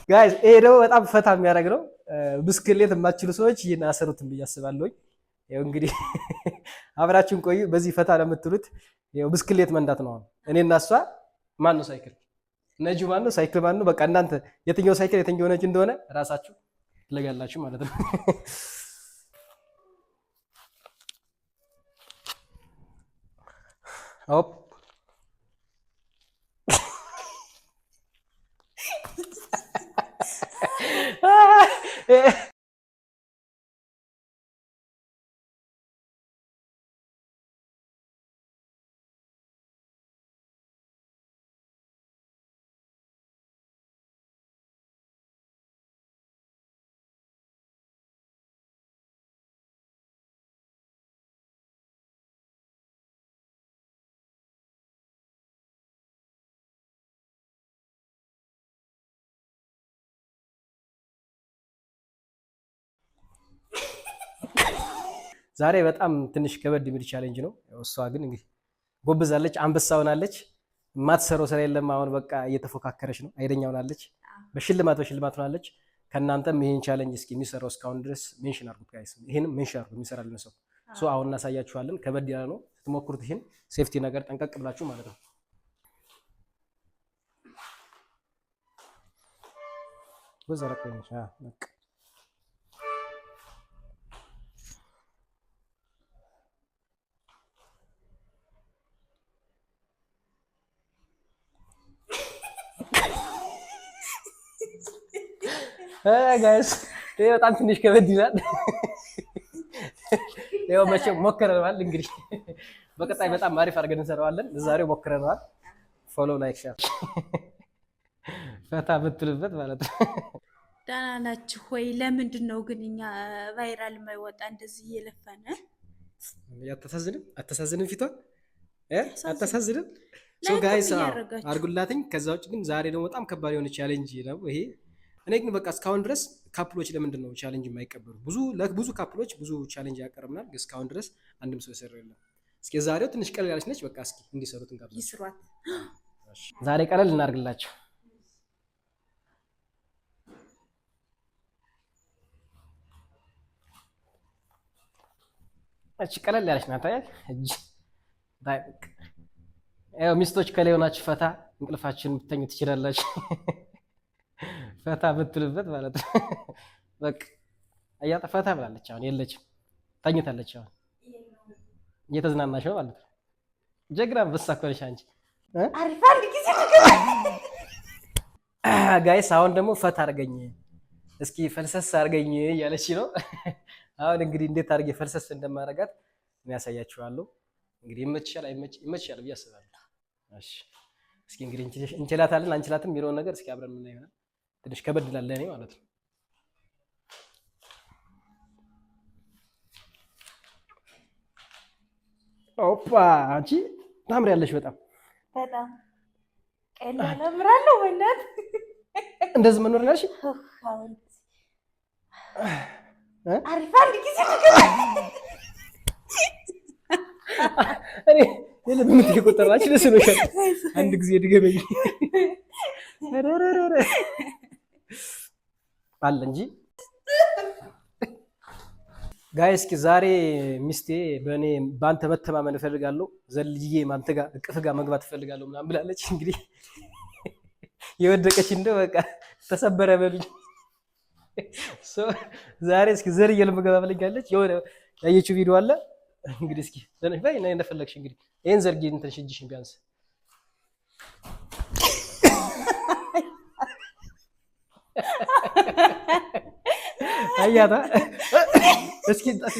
Guys፣ ይሄ ደግሞ በጣም ፈታ የሚያደርግ ነው። ብስክሌት የማትችሉ ሰዎች ይህን አሰሩትን ብዬ አስባለሁኝ። ያው እንግዲህ አብራችሁን ቆዩ። በዚህ ፈታ ለምትሉት ያው ብስክሌት መንዳት ነው። አሁን እኔ እና እሷ ማን ነው ሳይክል ነጂው? ማን ነው ሳይክል? ማን ነው? በቃ እናንተ የትኛው ሳይክል የትኛው ነጂ እንደሆነ ራሳችሁ ትለያላችሁ ማለት ነው። ኦፕ ዛሬ በጣም ትንሽ ከበድ የሚል challenge ነው። እሷ ግን እንግዲህ ጎብዛለች፣ አንበሳ ሆናለች። የማትሰራው ስራ የለም። አሁን በቃ እየተፎካከረች ነው። ኃይለኛ ሆናለች። በሽልማት በሽልማት ሆናለች። ከእናንተም ይህን challenge እስኪ የሚሰራው እስካሁን ድረስ mention አድርጉት guys። ይህንም mention አድርጉት የሚሰራልን ሰው። So አሁን እናሳያችኋለን። ከበድ ያለ ነው። ስትሞክሩት ይህን safety ነገር ጠንቀቅ ብላችሁ ማለት ነው። በቃ guys፣ ይሄ በጣም ትንሽ ከበድ ይላል። ያው መቼም ሞክረነዋል። እንግዲህ በቀጣይ በጣም አሪፍ አድርገን እንሰራዋለን። ዛሬው ሞክረነዋል። Follow፣ like፣ share ፈታ ብትሉበት ማለት ነው። ደህና ናችሁ ወይ? ለምንድን ነው ግን እኛ viral የማይወጣ እንደዚህ እየለፈነ? አታሳዝንም? አታሳዝንም? ፊቷ አታሳዝንም? So guys አድርጉላትኝ። ከዛ ውጭ ግን ዛሬ ደግሞ በጣም ከባድ የሆነ challenge ነው ይሄ። እኔ ግን በቃ እስካሁን ድረስ couple ኦች ለምንድን ነው challenge የማይቀበሉ? ብዙ ለብዙ couple ኦች ብዙ challenge ያቀርብናል። እስካሁን ድረስ አንድም ሰው የሰራው የለም። እስኪ ዛሬው ትንሽ ቀለል ያለች ነች። በቃ እስኪ እንዲሰሩት እንጋብዛቸው። ይስሯት። ዛሬ ቀለል እናድርግላቸው። እቺ ቀለል ያለች ናት። አያት እጅ ዳይ በቃ ያው ሚስቶች ከላይ ሆናችሁ ፈታ እንቅልፋችሁን ብትተኙ ትችላላችሁ። ፈታ ብትሉበት ማለት ነው። በቃ አያት ፈታ ብላለች። አሁን የለችም፣ ተኝታለች። አሁን እየተዝናናሽ ነው ማለት ነው። ጀግና አንበሳ እኮ ነሽ አንቺ። አሪፍ አንድ ጊዜ Guys፣ አሁን ደግሞ ፈታ አድርገኝ እስኪ ፈልሰስ አድርገኝ እያለች ነው። አሁን እንግዲህ እንዴት አድርጌ ፈልሰስ እንደማደርጋት እኔ ያሳያችኋለሁ። እንግዲህ ይመችሻል ይመችሻል ብዬ አስባለሁ። እሺ እስኪ እንግዲህ እንችላታለን አንችላትም የሚለውን ነገር እስኪ አብረን የምናየው ይሆናል። ትንሽ ከበድ ይላል ለእኔ ማለት ነው። ኦፓ አንቺ ታምሪያለሽ በጣም። በጣም ቀላል አምራለሁ። በእናትህ እንደዚህ መኖር ነው ያልሽ? አሪፍ አንድ ጊዜ እኔ የለም ምን የቆጠራችሁ ደስ ብሎሻል። አንድ ጊዜ ድገመኝ አለ እንጂ guys። እስኪ ዛሬ ሚስቴ በእኔ በአንተ መተማመን እፈልጋለሁ፣ ዘልዬ አንተ ጋር እቅፍ ጋር መግባት እፈልጋለሁ ምናምን ብላለች። እንግዲህ የወደቀች እንደው በቃ ተሰበረ በሉኝ። ዛሬ እስኪ ዘልዬ ልምገባ ብለኛለች። የሆነ ያየችው ቪዲዮ አለ። እንግዲህ እስኪ በይ እንደፈለግሽ እንግዲህ ይሄን ዘርጊ እንትንሽ እጅሽን ቢያንስ አያታ እስኪ ጣሲ።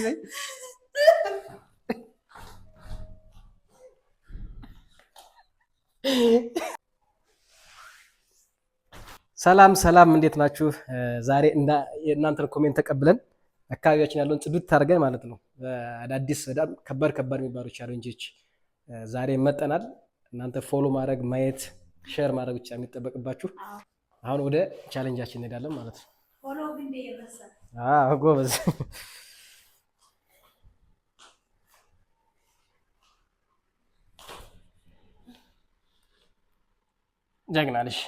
ሰላም ሰላም፣ እንዴት ናችሁ? ዛሬ የእናንተን comment ተቀብለን አካባቢያችን ያለውን ጽዱት አድርገን ማለት ነው አዳዲስ በጣም ከባድ ከባድ የሚባሉ challenge ኦች ዛሬ መጠናል። እናንተ follow ማድረግ፣ ማየት፣ share ማድረግ ብቻ የሚጠበቅባችሁ። አሁን ወደ challenge ኣችን እንሄዳለን ማለት ነው። አዎ ጎበዝ። ጀግና ነሽ።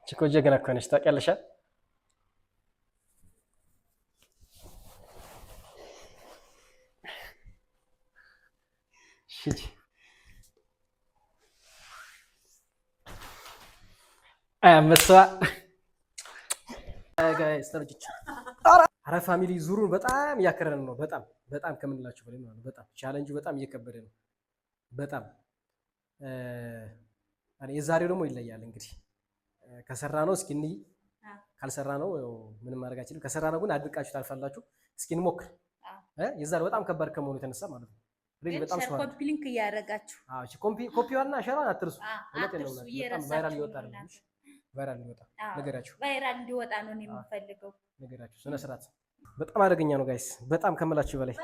ቺኮ ጀግና እኮ ነሽ ታውቂያለሽ። ሂጂ። አንበሳ guys ተረጅች። ኧረ family ዙሩን በጣም እያከረን ነው። በጣም በጣም ከምንላችሁ በላይ ማለት ነው። በጣም ቻለንጁ በጣም እየከበደ ነው። በጣም የዛሬው ደግሞ ይለያል። እንግዲህ ከሰራ ነው እስኪ እንይ፣ ካልሰራ ነው ምንም ማድረግ አይችልም። ከሰራ ነው ግን አድንቃችሁ ታልፋላችሁ። እስኪ እንሞክር። የዛሬው በጣም ከባድ ከመሆኑ የተነሳ ማለት ነው። በጣም share copy link እያደረጋችሁ ኮፒዋና share ዋን አትርሱ። በጣም viral እየወጣ ነው። Viral እንዲወጣ ነገራችሁ፣ Viral እንዲወጣ ነው የምፈልገው። ነገራችሁ ስነ ስርዓት በጣም አደገኛ ነው guys፣ በጣም ከምላችሁ በላይ።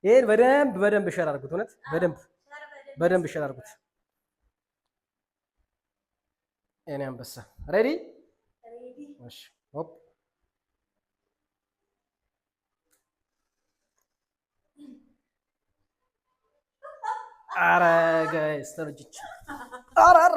ይሄን በደንብ በደንብ share አድርጉት። እውነት በደንብ በደንብ share አድርጉት። የኔ አንበሳ ready? እሺ ሆፕ። ኧረ guys ተረጅች። ኧረ ኧረ።